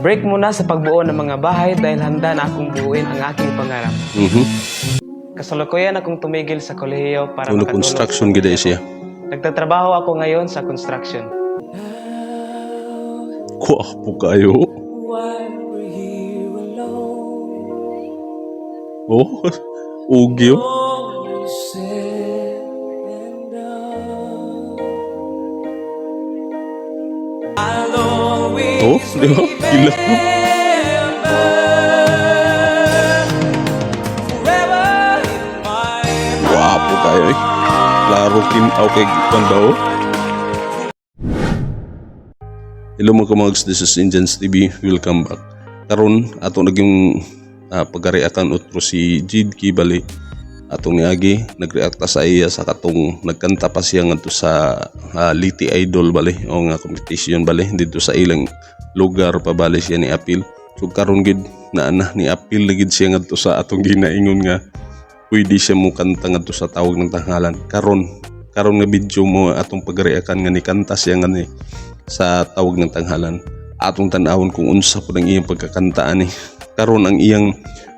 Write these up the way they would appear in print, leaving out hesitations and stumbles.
Break muna sa pagbuo ng mga bahay dahil handa na akong buuin ang aking pangarap. Kasalukuyan akong tumigil sa kolehiyo para Ano, makatulong sa construction gid pamilya ay siya. ko. Nagtatrabaho ako ngayon sa construction. Kwapo kayo. Oh, Ugi oh. Oh, di ba? Hilak no? Wapo kayo eh. Klaro kin okay kwan ba oh? Hello mga kamags, this is Indians TV. Welcome back. Karon ato naging pagkareakan utro si Jade Kibali. Atong niagi nagreact ta sa iya sa katong nagkanta pa siya ngadto sa Liti Idol bali o nga competition bali didto sa ilang lugar pa bali siya ni apil. So karon gid na na ni apil na gid siya ngadto sa atong ginaingon nga pwede siya mo kanta ngadto sa Tawag ng Tanghalan. Karon karon nga video mo atong pagreakan nga ni kanta siya nga ni sa Tawag ng Tanghalan. Atong tan-awon kung unsa pud ang iyang pagkakanta ani. Karon ang iyang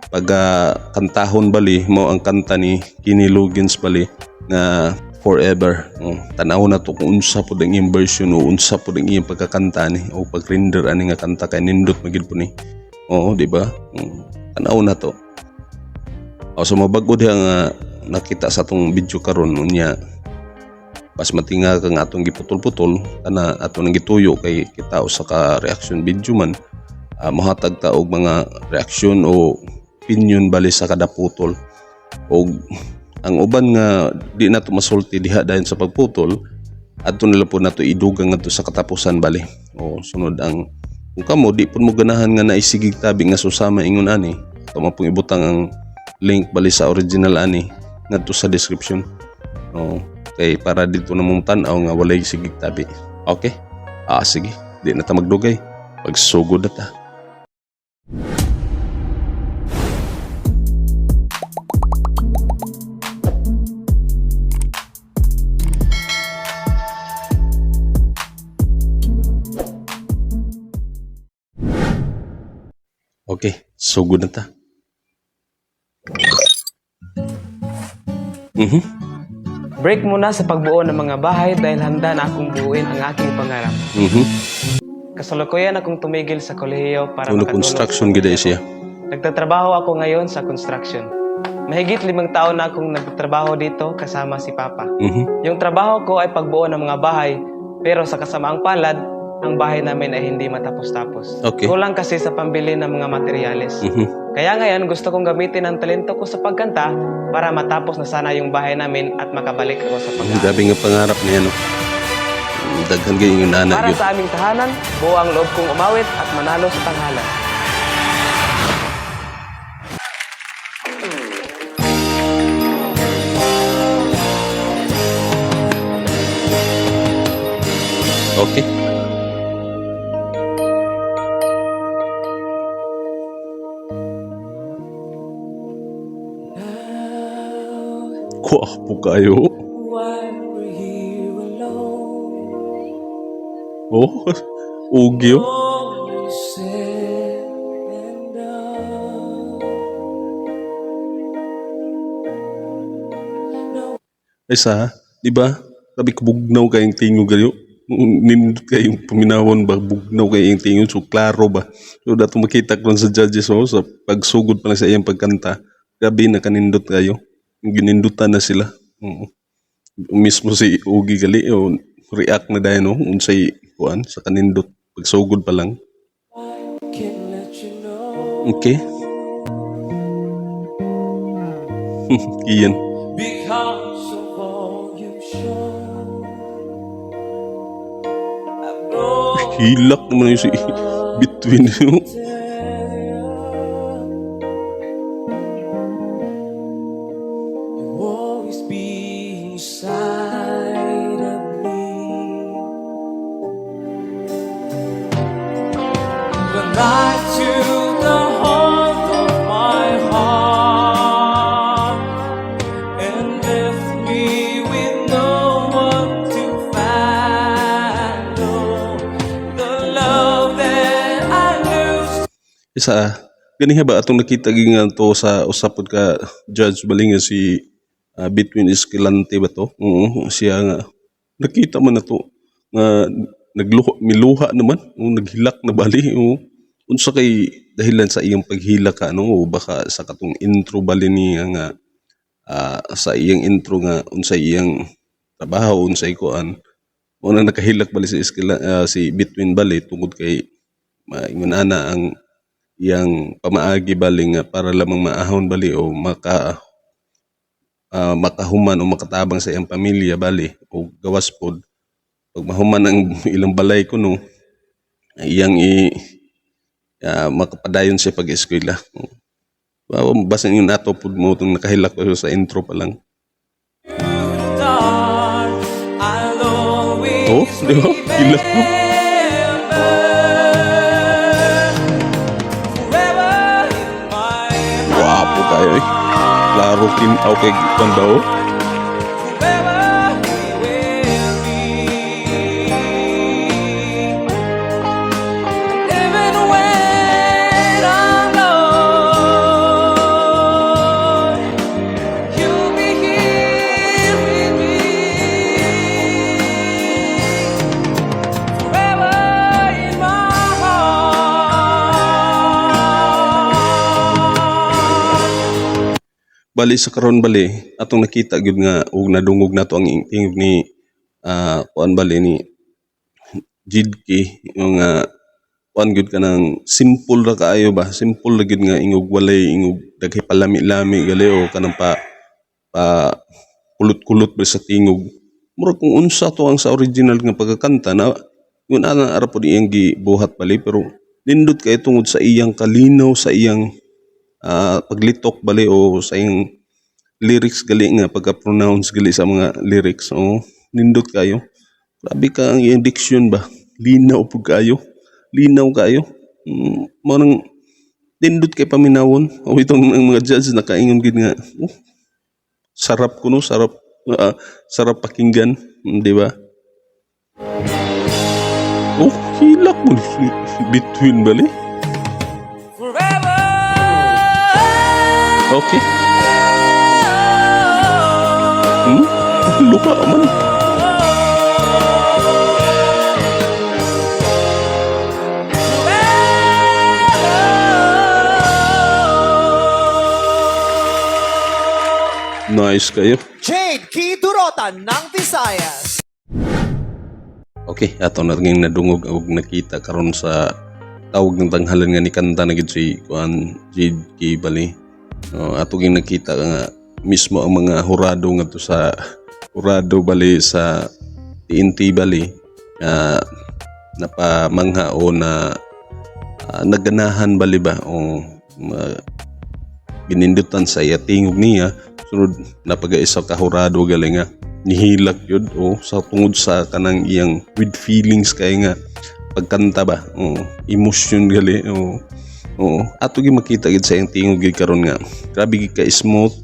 pagkantahon bali mao ang kanta ni Kenny Loggins bali nga "Forever". Oh, tan-awon na to kung unsa pud ang iyang version o unsa pud ang iyang pagkakanta ani o pag-render ani nga kanta kay nindot magid po ni. Oo, di ba? Tan-awon na to. O so mabag-o diha nga nakita sa atong video karon, unya pas matinga ka nga atong giputol-putol kana ato nang gituyo kay kita usa ka reaction video man, mohatag ta og mga reaksyon o opinion bali sa kada putol, og ang uban nga di nato masulti diha dayon sa pagputol, adto nila po nato idugang ngadto sa katapusan bali. O sunod ang kung kamo di pud mo ganahan nga naisigig tabi nga susama ingon ani, ato man pong ibutang ang link bali sa original ani ngadto sa description. O kay para dito na mong tan-aw nga walay sigig tabi. Okay, sige, di na ta magdugay, pagsugod na ta. Okay, sugod na ta. Break muna sa pagbuo ng mga bahay dahil handa na akong buuin ang aking pangarap. Kasalukuyan akong tumigil sa kolehiyo para Ano, makatulong sa construction gid ay pamilya ko. siya. Nagtatrabaho ako ngayon sa construction. Mahigit 5 taon na akong nagtatrabaho dito kasama si Papa. Yung trabaho ko ay pagbuo ng mga bahay, pero sa kasamaang palad, ang bahay namin ay hindi matapos-tapos. Kulang kasi sa pambili ng mga materyales. Kaya ngayon gusto kong gamitin ang talento ko sa pagkanta para matapos na sana yung bahay namin at makabalik ako sa pag-aaral. Grabe nga pangarap niya no. Daghan gyud yung nana Para gyud. sa aming tahanan, buo ang loob kong umawit at manalo sa tanghalan. Okay. Kwapo kayo. Oh, ugi oh. Ay sa, di ba? Sabi ko bugnaw kayong tingog kayo. Nindot kayong paminawon ba, bugnaw kayong tingog. So, klaro ba? So, dato makita ko lang sa judges oh, sa pagsugod pa lang sa iyang pagkanta. Gabi na kanindot kayo. Ginindutan na sila. Oo. Mismo si Ugi gali, oh, react na dahil no, unsay kuan sa kanindot pagsugod pa lang. Okay. Iyan. Because of all you've shown. I've grown Hilak naman yung si between no. to tell you, you always be inside of me. The light to the heart of my heart and left me with no one to follow. The love that I lose Isa ganiha ba atong nakita gyud nga to sa usa pod ka judge bali nga si Between Escalante ba to? Oo, siya nga nakita man nato nga nagluha, miluha naman o naghilak na bali o unsa kay dahilan sa iyang paghilak ka ano, o baka sa katong intro bali niya nga sa iyang intro nga unsa iyang trabaho, unsay kuan mo na nakahilak bali si si Between bali tungod kay maingon ana ang iyang pamaagi bali nga para lamang maahon bali o makahuman o makatabang sa iyang pamilya bali, o gawas pod pag mahuman ang ilang balay kuno iyang i makapadayon siya pag-eskwela. Wow, basin yun ato pud mo itong nakahilak ko sa intro pa lang. The dark, I'll always Oh, di ba? Hilak mo. Remember forever in my Wapo kayo eh. Klaro kin-aw kay kuan ba oh? Forever we will be. Even when I'm gone, you'll be here with me. Forever in my heart. Bali sa karon bali atong nakita gyud nga ug nadungog nato ang tingog ni kuan bali ni Jidki yung nga kuan gyud kanang simple ra kaayo ba, simple ra gyud nga ingog, walay ingog daghay palami-lami gali o kanang pa pa kulot-kulot ba sa tingog. Murag kung unsa to ang sa original nga pagkakanta na yun ana ara pod iyang gibuhat bali, pero nindot kay tungod sa iyang kalinaw sa iyang paglitok bali o sa iyang lyrics gali nga pagka-pronounce gali sa mga lyrics. Oh, nindot kayo, grabe ka ang iyang diction ba, linaw pud kaayo, linaw kaayo. Mao nang nindot kay paminawon o itong ang mga judge nakaingon gid nga, "Oh, sarap kuno, sarap sarap pakinggan." Di ba? Oh, hilak mo Between bali. Forever. Okay. Luha man. Nice kayo. Jade Key Durotan ng Visayas. Okay, ato na ring nadungog og nakita karon sa tawag ng tanghalan nga ni kanta na gid si kuan Jade K bali. No, ato ging nakita nga mismo ang mga hurado ngadto sa hurado bali sa TNT bali nga napamangha o na naganahan bali ba o ginindutan sa iya tingog niya. Sunod napag-isa ka hurado gali nga nihilak yun o sa tungod sa kanang iyang with feelings kay nga pagkanta ba o emotion gali o. Oo, ato gyud makita gid sa iyang tingog gid karon nga grabe gid ka smooth,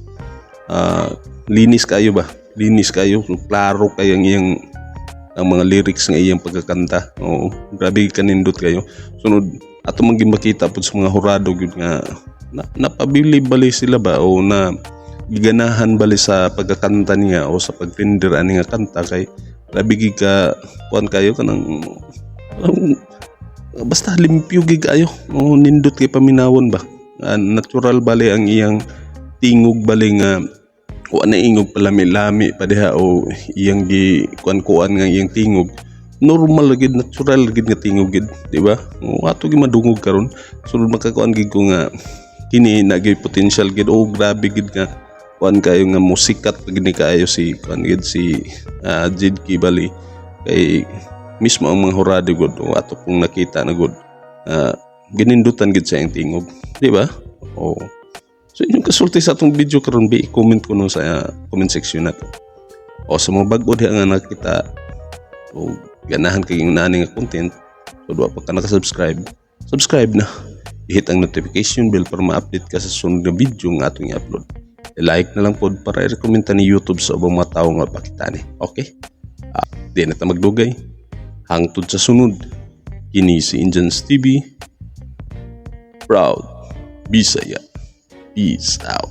linis kayo ba, linis kayo, klaro kay ang iyang ang mga lyrics nga iyang pagkakanta. Oo, grabe gid kanindot kayo. Sunod ato man gid makita pud sa mga hurado gid nga na, napabili bali sila ba o na giganahan bali sa pagkakanta niya o sa pag-render ani nga kanta kay grabe gid ka kuan kayo kanang basta limpyo gid kayo. O nindot kay paminawon ba. Natural bali ang iyang tingog bali nga wa na ingog palami-lami pa diha o iyang gi kuan-kuan nga iyang tingog, normal gid, natural gid nga tingog gid, di ba? O ato gid madungog karon. Sunod makakuan gid ko nga kini na gyud potential gid o grabe gid nga kuan kayo nga musikat pag ni kaayo si kuan gid si Jade Key bali kay mismo ang mga hurado gud o ato kung nakita na gud ginindutan gid sa iyang tingog, di ba? O so inyong kasulti sa atong video karon bi, i-comment ko no sa comment section nato. O sa mga bag-o diha nga nakita o ganahan kay yung nani nga content, so duwa pa ka naka-subscribe, subscribe na. I-hit ang notification bell para ma-update ka sa sunod na video nga atong i-upload. I-like na lang pod para i-recommend ni YouTube sa ubang mga tao nga pakita ni. Okay? Di na ta magdugay. Hangtod sa sunod. Kini si Indians TV. Proud Bisaya. Peace out.